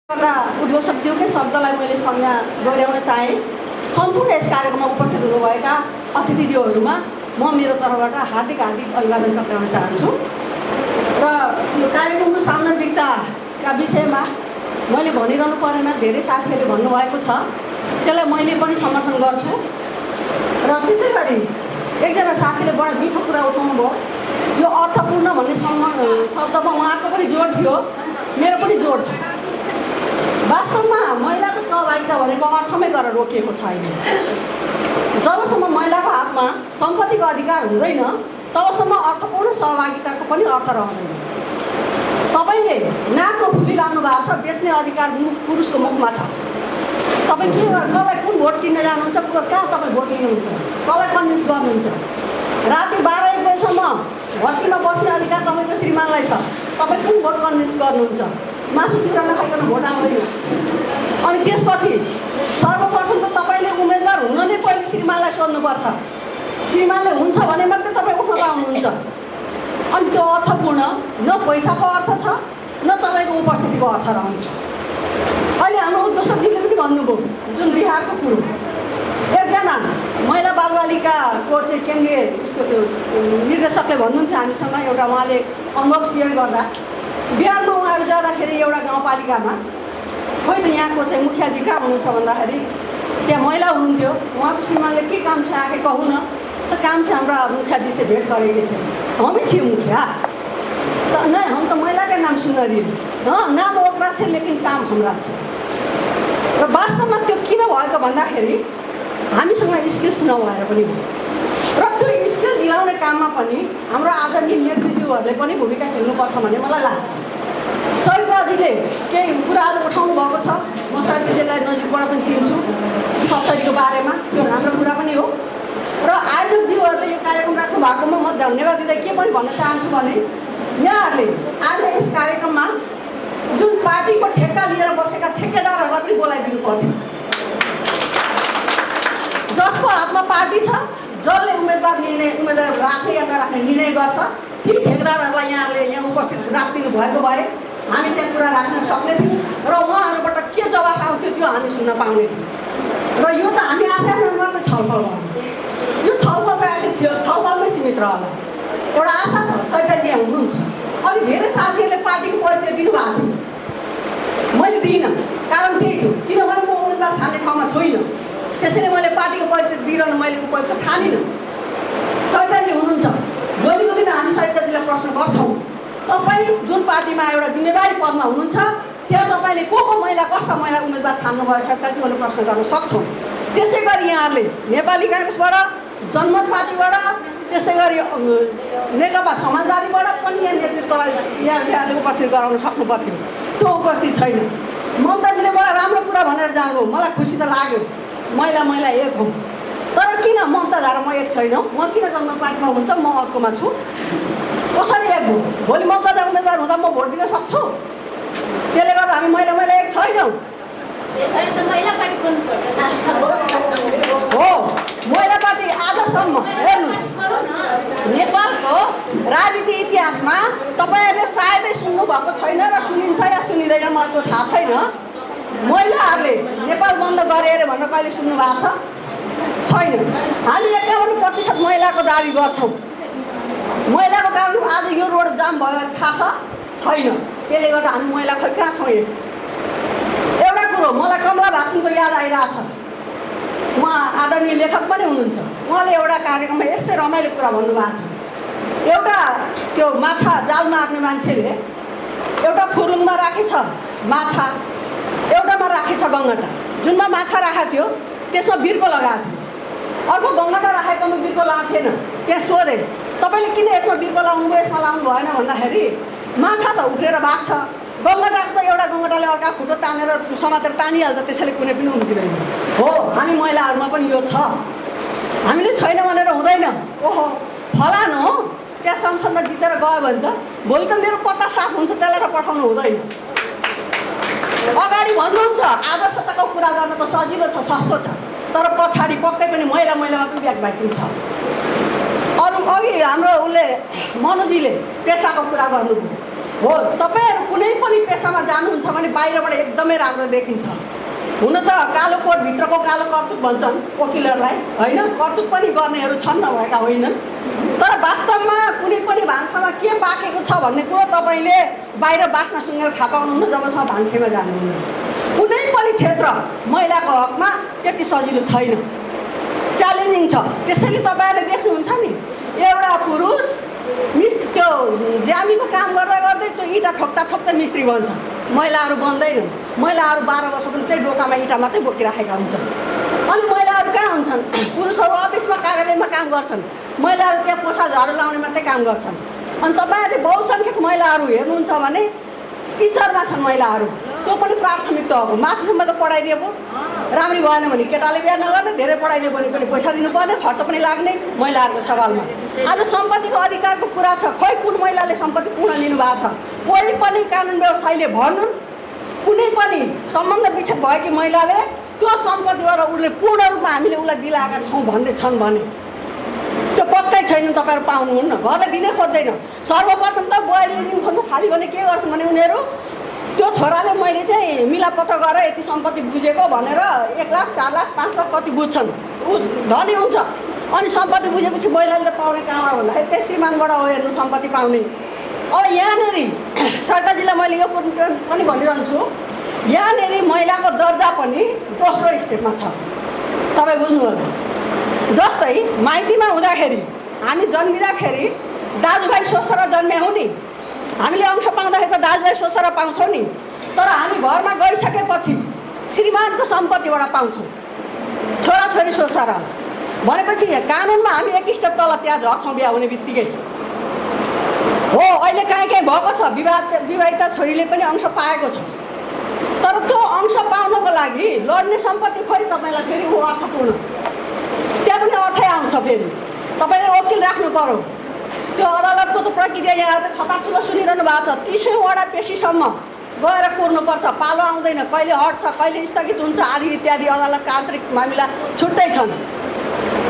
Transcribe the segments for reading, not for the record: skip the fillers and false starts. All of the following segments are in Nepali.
गर्दा उद्घोषकज्यूकै शब्दलाई मैले संज्ञा दोहोऱ्याउन चाहेँ। सम्पूर्ण यस कार्यक्रममा उपस्थित हुनुभएका अतिथिज्यूहरूमा म मेरो तर्फबाट हार्दिक अभिवादन प्रकटाउन चाहन्छु र यो कार्यक्रमको सान्दर्भिकताका विषयमा मैले भनिरहनु परेन, धेरै साथीहरूले भन्नुभएको छ, त्यसलाई मैले पनि समर्थन गर्छु। र त्यसै गरी एकजना साथीले बडा मिठो कुरा उठाउनु भयो, यो अर्थपूर्ण भन्ने शब्दमा उहाँको पनि जोड थियो, मेरो पनि जोड छ। वास्तवमा महिलाको सहभागिता भनेको अर्थमै गरेर रोकिएको छैन। जबसम्म महिलाको हातमा सम्पत्तिको अधिकार हुँदैन तबसम्म अर्थपूर्ण सहभागिताको पनि अर्थ रहँदैन। तपाईँले नाकको फुली लाग्नु भएको छ, बेच्ने अधिकार पुरुषको मुखमा छ। तपाईँ के कसलाई कुन भोट किन्न जानुहुन्छ, कहाँ तपाईँ भोट लिनुहुन्छ, कसलाई कन्भिन्स गर्नुहुन्छ? राति 12-1 बजीसम्म भट्टीमा बस्ने अधिकार तपाईँको श्रीमानलाई छ, तपाईँ कुन भोट कन्भिन्स गर्नुहुन्छ? मासु चिउरा नखाइकन भोट आउँदैन। अनि त्यसपछि सर्वप्रथम त तपाईँले उम्मेदवार हुन नै पहिले श्रीमानलाई सोध्नुपर्छ। श्रीमानले हुन्छ भने मात्रै तपाईँ उठ्न पाउनुहुन्छ। अनि त्यो अर्थपूर्ण न पैसाको अर्थ छ न तपाईँको उपस्थितिको अर्थ रहन्छ। अहिले हाम्रो उद्घोषकजीले पनि भन्नुभयो, जुन बिहारको कुरो, एकजना महिला बालबालिकाको चाहिँ केन्द्रीय उसको त्यो निर्देशकले भन्नुहुन्थ्यो हामीसँग, एउटा उहाँले अनुभव सेयर गर्दा, बिहारमा उहाँहरू जाँदाखेरि एउटा गाउँपालिकामा खोइ त यहाँको चाहिँ मुखियाजी कहाँ हुनुहुन्छ भन्दाखेरि त्यहाँ महिला हुनुहुन्थ्यो। उहाँको श्रीमानले के काम छ आके कहू न, तो काम से हमरा मुखिया जी से भेंट करेंगे थे, हम ही छे मुखिया, तो नहीं हम तो महिला के नाम सुन रही है, हाँ नाम ओकरा छे लेकिन काम हमरा छे। र वास्तवमा त्यो किन भएको भन्दाखेरि हामीसँग स्किल्स नभएर पनि हो। र त्यो स्किल दिलाउने काममा पनि हाम्रो आदरणीय नेतृत्वहरूले पनि भूमिका खेल्नुपर्छ भन्ने मलाई लाग्छ। सरिताजीले केही कुराहरू उठाउनु भएको छ, म सरिताजीलाई नजिकबाट पनि चिन्छु, 70को बारेमा, त्यो राम्रो कुरा पनि हो। र आयोजकज्यूहरूले यो कार्यक्रम राख्नु भएकोमा म धन्यवाद दिँदै के पनि भन्न चाहन्छु भने, यहाँहरूले आज यस कार्यक्रममा जुन पार्टीको ठेक्का लिएर बसेका ठेकेदारहरूलाई पनि बोलाइदिनु पर्थ्यो। जसको हातमा पार्टी छ, जसले उम्मेदवार राख्ने या नराख्ने निर्णय गर्छ, ती ठेकेदारहरूलाई यहाँहरूले यहाँ उपस्थित राखिदिनु भएको भए हामी त्यहाँ कुरा राख्न सक्ने थियौँ र उहाँहरूबाट के जवाफ आउँथ्यो त्यो हामी सुन्न पाउने थियौँ। र यो त हामी आफै मात्रै छलफल गर्यौँ, यो छलफल त छलफलमै सीमित रहला। एउटा आशा छ सरिताजी यहाँ हुनुहुन्छ, अनि धेरै साथीहरूले पार्टीको परिचय दिनुभएको थियो, मैले दिइनँ, कारण त्यही थियो, किनभने म उम्मेदवार छान्ने ठाउँमा छोइनँ, त्यसैले मैले पार्टीको परिचय दिइरहनु मैले उपयुक्त ठानिनँ। सरिताजी हुनुहुन्छ, भोलिको दिन हामी सरिताजीलाई प्रश्न गर्छौँ, तपाईँ जुन पार्टीमा एउटा जिम्मेवारी पदमा हुनुहुन्छ त्यहाँ तपाईँले को महिला कस्ता महिला उम्मेदवार छान्नुभयो सरिताजी भनेर प्रश्न गर्न सक्छौँ। त्यसै गरी यहाँहरूले नेपाली काङ्ग्रेसबाट, जनमत पार्टीबाट, त्यस्तै गरी नेकपा समाजवादीबाट पनि यहाँ नेतृत्वलाई यहाँले उपस्थित गराउन सक्नु पर्थ्यो, त्यो उपस्थित छैन। ममताजीले मलाई राम्रो कुरा भनेर जानुभयो, मलाई खुसी त लाग्यो, महिला एक हौँ, तर किन ममता धारा म एक छैनौँ, म किन जनमत पार्टीमा हुन्छ म अर्कोमा छु, कसरी एक हो? भोलि ममता उम्मेदवार हुँदा म भोट दिन सक्छु, त्यसले गर्दा हामी महिला एक छैनौँ हो। महिला पार्टी आजसम्म हेर्नुहोस्, नेपालको राजनीति इतिहासमा तपाईँहरूले सायदै सुन्नुभएको छैन र सुनिन्छ या सुनिँदैन मलाई त्यो थाहा छैन, महिलाहरूले नेपाल बन्द गरे अरे भनेर कहिले सुन्नु भएको छैन। हामी 51% महिलाको दाबी गर्छौँ। महिलाको कारण आज यो रोड जाम भयो थाहा छैन, त्यसले गर्दा हामी महिला खै कहाँ छौँ? एउटा कुरो मलाई कमला भाषणको याद आइरहेछ, उहाँ आदरणीय लेखक पनि हुनुहुन्छ, उहाँले एउटा कार्यक्रममा यस्तै रमाइलो कुरा भन्नुभएको थियो। एउटा त्यो माछा जाल मार्ने मान्छेले एउटा फुर्लुङमा राखेछ माछा, एउटामा राखेछ गङ्गटा, जुनमा माछा राखेको थियो त्यसमा बिर्को लगाएको थियो, अर्को गङ्गटा राखेकोमा बिर्को लगाएको थिएन। त्यहाँ सोधे तपाईँले किन यसमा बिर्को लाउनु भयो यसमा लाउनु भएन भन्दाखेरि माछा त उफ्रेर भाग्छ, गङ्गटाको त एउटा गङ्गटाले अर्का खुट्टो तानेर समातेर तानिहाल्छ, त्यसैले कुनै पनि उम्किँदैन। हो, हामी महिलाहरूमा पनि यो छ, हामीले छैन भनेर हुँदैन। ओहो फलान हो त्यहाँ संसदमा जितेर गयो भने त भोलि त मेरो पत्ता साफ हुन्छ, त्यसलाई त पठाउनु हुँदैन। अगाडि भन्नुहुन्छ आदर्शताको कुरा गर्न त सजिलो छ, सस्तो छ, तर पछाडि पक्कै पनि महिलामा पनि ब्याकबाइटिङ छ। अघि हाम्रो उसले मनोजीले पेसाको कुरा गर्नुभयो, हो तपाईँहरू कुनै पनि पेसामा जानुहुन्छ भने बाहिरबाट एकदमै राम्रो देखिन्छ। हुन त कालो कोटभित्रको कालो कर्तुत भन्छन् वकिलहरूलाई, होइन, कर्तुत पनि गर्नेहरू छन्, नभएका होइनन्। तर वास्तवमा कुनै पनि भान्सामा के पाकेको छ भन्ने कुरो तपाईँले बाहिर बास्ना सुँगेर थाहा पाउनुहुन्न जबसम्म भान्सेमा जानुहुन्न। कुनै पनि क्षेत्र महिलाको हकमा त्यति सजिलो छैन, च्यालेन्जिङ छ। त्यसैले तपाईँहरूले देख्नुहुन्छ नि, एउटा पुरुष त्यो ज्यामीको काम गर्दा गर्दै त्यो इँटा ठोक्दा ठोक्दा मिस्त्री बन्छ, महिलाहरू बन्दैनन्। महिलाहरू 12 वर्ष पनि त्यही डोकामा इँटा मात्रै बोकिराखेका हुन्छन्। अनि महिलाहरू कहाँ हुन्छन्? पुरुषहरू अफिसमा कार्यालयमा काम गर्छन्, महिलाहरू त्यहाँ पोसा झाडु लाउने मात्रै काम गर्छन्। अनि तपाईँहरूले बहुसङ्ख्यक महिलाहरू हेर्नुहुन्छ भने टिचरमा छन् महिलाहरू, त्यो पनि प्राथमिकता हो। माथिसम्म त पढाइदिए पो राम्री भएन भने केटाले बिहा नगर्ने, धेरै पढाइदियो भने पनि पैसा दिनुपर्ने, खर्च पनि लाग्ने महिलाहरूको सवालमा। आज सम्पत्तिको अधिकारको कुरा छ, खोइ कुन महिलाले सम्पत्ति पूर्ण लिनुभएको छ? कोही पनि कानुन व्यवसायीले भन्नुन् कुनै पनि सम्बन्ध विच्छेद भएकी महिलाले त्यो सम्पत्तिबाट उसले पूर्ण रूपमा हामीले उसलाई दिलाएका छौँ भन्ने छन् भने त्यो पक्कै छैन, तपाईँहरू पाउनुहुन्न। घरले दिनै खोज्दैन। सर्वप्रथम त बुहारीले न्यु खोज्नु थाल्यो भने के गर्छन् भने उनीहरू त्यो छोराले मैले चाहिँ मिलापत्र गरेर यति सम्पत्ति बुझेको भनेर 1 लाख 4 लाख 5 लाख कति बुझ्छन्, ऊ धनी हुन्छ। अनि सम्पत्ति बुझेपछि महिलाले त पाउने कहाँबाट भन्दाखेरि त्यही श्रीमानबाट हो हेर्नु सम्पत्ति पाउने। अब यहाँनिर सरकारजीलाई मैले यो कुरो पनि भनिरहन्छु, यहाँनिर महिलाको दर्जा पनि दोस्रो स्टेपमा छ, तपाईँ बुझ्नु होला। जस्तै माइतीमा हुँदाखेरि हामी जन्मिँदाखेरि दाजुभाइ सोसेर जन्म्यौँ नि, हामीले अंश पाउँदाखेरि त दाजुभाइ सोसेर पाउँछौँ नि। तर हामी घरमा गइसकेपछि श्रीमानको सम्पत्तिबाट पाउँछौँ, छोराछोरी सोसेर। भनेपछि कानुनमा हामी 1 स्टेप तल त्यहाँ झर्छौँ बिहा हुने बित्तिकै। हो अहिले कहीँ कहीँ भएको छ, विवाहिता छोरीले पनि अंश पाएको छ। तर त्यो अंश पाउनको लागि लड्ने सम्पत्ति खोइ तपाईँलाई फेरि ऊ अर्थपूर्ण, त्यहाँ पनि अर्थै आउँछ। फेरि तपाईँले वकिल राख्नु पर्यो। त्यो अदालतको त प्रक्रिया यहाँ छताछुमा सुनिरहनु भएको छ, 30औँवटा पेशीसम्म गएर कुर्नुपर्छ, पालो आउँदैन, कहिले हट्छ, कहिले स्थगित हुन्छ आदि इत्यादि। अदालतका आन्तरिक मामिला छुट्टै छन्।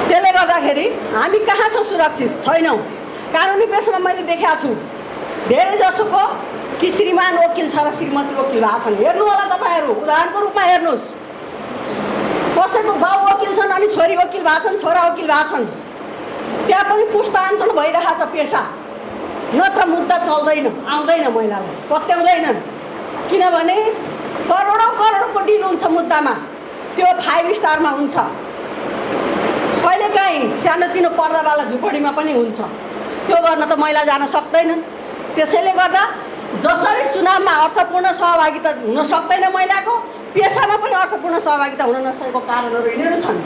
त्यसले गर्दाखेरि हामी कहाँ छौँ? सुरक्षित छैनौँ। कानुनी पेसामा मैले देखेको छु धेरै जसोको कि श्रीमान वकिल छ र श्रीमती वकिल भएको छन्। हेर्नु होला तपाईँहरू, उदाहरणको रूपमा हेर्नुहोस्, कसैको बाउ वकिल छन् अनि छोरी वकिल भएको छन्, छोरा वकिल भएको छन्, त्यहाँ पनि पुस्तान्तरण भइरहेको छ पेसा। नत्र मुद्दा चल्दैन, आउँदैन, महिलालाई पत्याउँदैनन्। किनभने करोडौँ करोडको डिल हुन्छ मुद्दामा, त्यो 5 स्टारमा हुन्छ, कहिलेकाहीँ सानोतिनो पर्दावाला झुपडीमा पनि हुन्छ। त्यो गर्न त महिला जान सक्दैनन्। त्यसैले गर्दा जसरी चुनावमा अर्थपूर्ण सहभागिता हुन सक्दैन महिलाको, पेसामा पनि अर्थपूर्ण सहभागिता हुन नसकेको कारणहरू यिनीहरू छन्।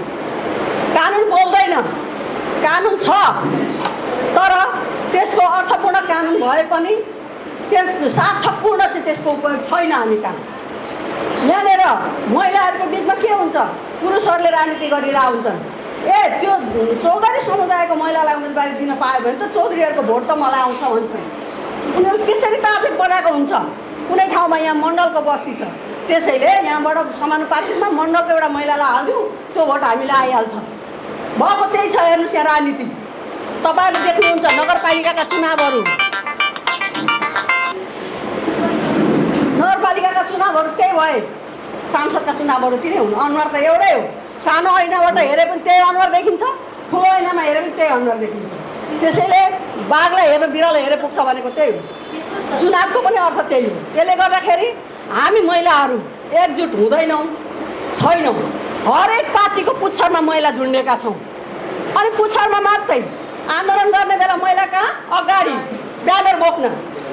कानुन बोल्दैन, कानुन छ तर त्यसको अर्थपूर्ण कानुन भए पनि त्यस सार्थकपूर्ण चाहिँ त्यसको उपयोग छैन हामी कहाँ। यहाँनिर महिलाहरूको बिचमा के हुन्छ? पुरुषहरूले राजनीति गरिरहेका हुन्छन्। त्यो चौधरी समुदायको महिलालाई उम्मेदवारी दिन पायो भने त चौधरीहरूको भोट त मलाई आउँछ भन्छ। उनीहरू त्यसरी तार्किक बनाएको हुन्छ। कुनै ठाउँमा यहाँ मण्डलको बस्ती छ, त्यसैले यहाँबाट समानुपातिकमा मण्डलको एउटा महिलालाई हालिदिउँ, त्यो भोट हामीलाई आइहाल्छ। भएको त्यही छ। हेर्नुहोस् यहाँ राजनीति तपाईँहरूले देख्नुहुन्छ, नगरपालिकाका चुनावहरू त्यही भए, सांसदका चुनावहरू तिनै हुन्। अनुहार त एउटै हो, सानो ऐनाबाट हेरे पनि त्यही अनुहार देखिन्छ, ठुलो ऐनामा हेरे पनि त्यही अनुहार देखिन्छ। त्यसैले बाघलाई हेरेर बिरालो हेरे पुग्छ भनेको त्यही हो। चुनावको पनि अर्थ त्यही हो। त्यसले गर्दाखेरि हामी महिलाहरू एकजुट हुँदैनौँ, छैनौँ। हरेक पार्टीको पुच्छरमा महिला झुन्डेका छौँ। अनि पुच्छरमा मात्रै आन्दोलन गर्ने बेला महिला कहाँ? अगाडि ब्यानर बोक्न।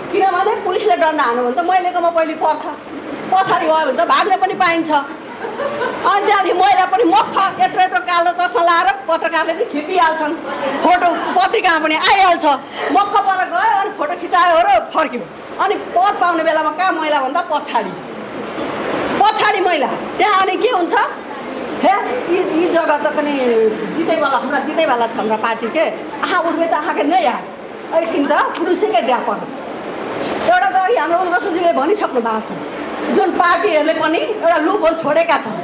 किनभने पुलिसले डन्डा हान्यो भने त महिलाकोमा पहिले पर्छ, पछाडि भयो भने त भाग्न पनि पाइन्छ। अनि त्यहाँदेखि महिला पनि मख यत्रो यत्रो कालो चस्मा लाएर पत्रकारले पनि खिचिहाल्छन्, फोटो पत्रिकामा पनि आइहाल्छ। मख पर गयो अनि फोटो खिचायो र फर्क्यो। अनि पद पाउने बेलामा कहाँ महिला भन्दा पछाडि महिला। त्यहाँ अनि के हुन्छ? हे यी जग्गा त पनि जितैवाला हाम्रा जितैवाला छ हाम्रा पार्टी के आहा उठ्बे त आँखाके नै यार ऐठिन त पुरुषकै बिहा पर्छ। एउटा त हाम्रो उल्लासजीले भनिसक्नु भएको छ, जुन पार्टीहरूले पनि एउटा लुप होल छोडेका छन्।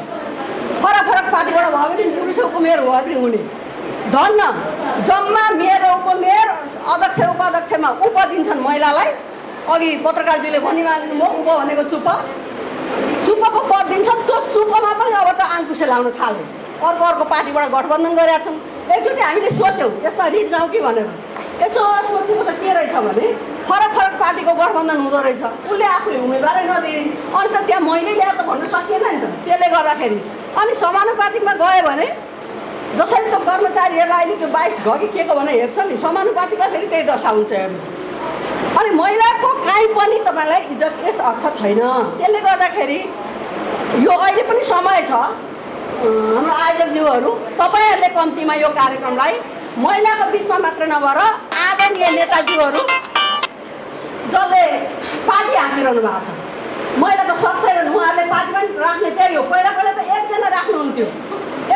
फरक फरक पार्टीबाट भयो भने पुरुष उपमेयर भयो पनि हुने। धन्न जम्मा मेयर उपमेयर अध्यक्ष उपाध्यक्षमा दिन्छन् महिलालाई, अघि पत्रकारजीले भनिमाल्नु म उप भनेको चुप्पको पद दिन्छ त्यो चुप्पमा पनि अब त आङ्कुसे लाउन थाल्यो अर्को पार्टीबाट गठबन्धन गरेका छौँ एकचोटि हामीले सोच्यौँ यसमा रिट जाउँ कि भनेर यसो सोचेको त के रहेछ भने फरक पार्टीको गठबन्धन हुँदो रहेछ उसले आफूले उम्मेदवारै नदिने अनि त त्यहाँ मैले ल्याएर त भन्न सकिएन नि त त्यसले गर्दाखेरि अनि समानुपातिकमा गयो भने जसरी त कर्मचारीहरूलाई अहिले त्यो 22 घडी के को भनेर हेर्छ नि समानुपातिकमा फेरि त्यही दशा हुन्छ हेर्नु अनि महिलाको काहीँ पनि तपाईँलाई इज्जत यस अर्थ छैन त्यसले गर्दाखेरि यो अहिले पनि समय छ हाम्रो आयोजकज्यूहरू तपाईँहरूले कम्तीमा यो कार्यक्रमलाई महिलाको बिचमा मात्र नभएर आदरणीय नेताज्यूहरू जसले पार्टी हाँकिरहनु भएको छ महिला त सक्दैन उहाँहरूले पार्टी पनि राख्ने त्यही हो पहिला त एकजना राख्नुहुन्थ्यो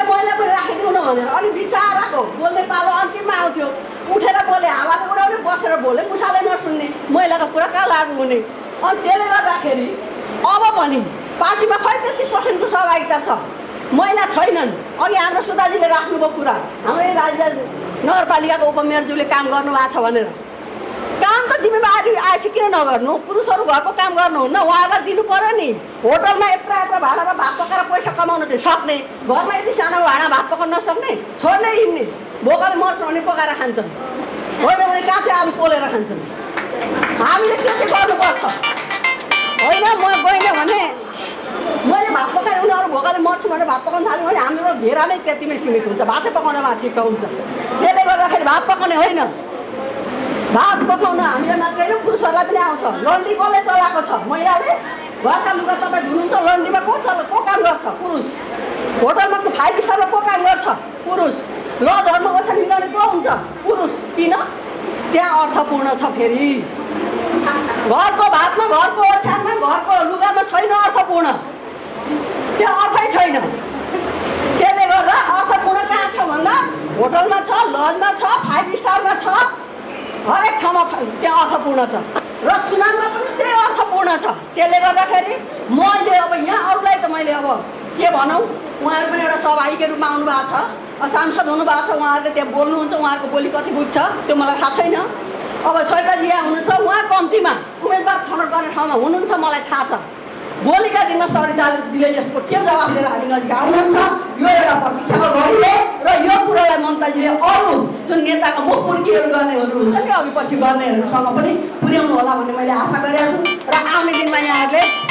महिला पनि राखिदिउँ न भनेर अनि बिचाराको बोल्ने पालो अन्तिममा आउँथ्यो उठेर बोले हावाले उडाउने बसेर बोले मुसाले नसुन्ने महिलाको कुरा कहाँ लागु हुने अनि त्यसले गर्दाखेरि अब पनि पार्टीमा खै 33% सहभागिता छ महिला छैनन् अघि हाम्रो सुधाजीले राख्नुभयो कुरा हाम्रै राजधानी नगरपालिकाको उपमेयरज्यूले काम गर्नुभएको छ भनेर काम त जिम्मेवारी आएछ किन नगर्नु पुरुषहरू घरको काम गर्नुहुन्न उहाँलाई दिनु पर्यो नि होटलमा यत्र भाडामा भात पकाएर पैसा कमाउन चाहिँ सक्ने घरमा यति सानो भाडा भात पकाउन नसक्ने छोड्ने हिँड्ने भोकले मर्छ भने पकाएर खान्छन् होइन भने काँचै आलु पोलेर खान्छन् हामीले के गर्नुपर्छ होइन म गइनँ भने मैले भात पकाएर उनीहरू भोकले मर्छु भनेर भात पकाउन थाल्यो भने हाम्रो घेरा नै त्यतिमै सीमित हुन्छ भातै पकाउनमा ठिक हुन्छ त्यसले गर्दाखेरि भात पकाउने होइन भात पकाउन हामीलाई मात्रै होइन पुरुषहरूलाई पनि आउँछ लन्ड्री कसले चलाएको छ महिलाले घरका लुगा तपाईँ धुनुहुन्छ लन्ड्रीमा को काम गर्छ पुरुष होटलमा 5 स्टारमा को काम गर्छ पुरुष लजहरूमा ओछ्यान मिलाउने को हुन्छ पुरुष किन त्यहाँ अर्थपूर्ण छ फेरि घरको भातमा घरको ओछ्यानमा घरको लुगामा छैन अर्थपूर्ण त्यहाँ अर्थै छैन त्यसले गर्दा अर्थपूर्ण कहाँ छ भन्दा होटलमा छ लजमा छ 5 स्टारमा छ हरेक ठाउँमा त्यहाँ अर्थपूर्ण छ र चुनावमा पनि त्यही अर्थपूर्ण छ त्यसले गर्दाखेरि मैले अब यहाँ अरूलाई त मैले अब के भनौँ उहाँहरू पनि एउटा सहभागीको रूपमा आउनु भएको छ सांसद हुनुभएको छ उहाँहरूले त्यहाँ बोल्नुहुन्छ उहाँहरूको बोली कति बुझ्छ त्यो मलाई थाहा छैन अब सरिताजी यहाँ हुनुहुन्छ उहाँ कम्तीमा उम्मेदवार छनौट गर्ने ठाउँमा हुनुहुन्छ मलाई थाहा छ भोलिका दिनमा सरिताजीले यसको के जवाब दिएर हामी नजिक आउनुहुन्छ यो एउटा प्रतीक्षाको घडी हो र यो कुरालाई ममताजीले अरू जुन नेताको मुखपुर्कीहरू गर्नेहरू हुन्छ नि अघि पछि गर्नेहरूसँग पनि पुर्याउनु होला भन्ने मैले आशा गरेको छु र आउने दिनमा यहाँहरूले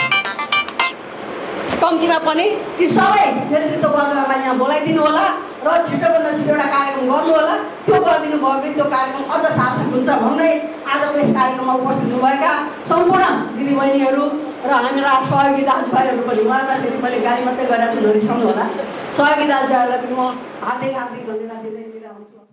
कम्तीमा पनि ती सबै नेतृत्व वर्गहरूलाई यहाँ बोलाइदिनु होला र छिटोभन्दा छिटो एउटा कार्यक्रम गर्नु होला त्यो गरिदिनु भयो भने त्यो कार्यक्रम अझ सार्थक हुन्छ भन्दै आजको यस कार्यक्रममा उपस्थित हुनुभएका सम्पूर्ण दिदीबहिनीहरू र हाम्रा सहयोगी दाजुभाइहरू पनि उहाँलाई फेरि मैले गाली मात्रै गरेर छु नरिसाउनु होला सहयोगी दाजुभाइहरूलाई पनि म हार्दिक धन्यवाद दिँदै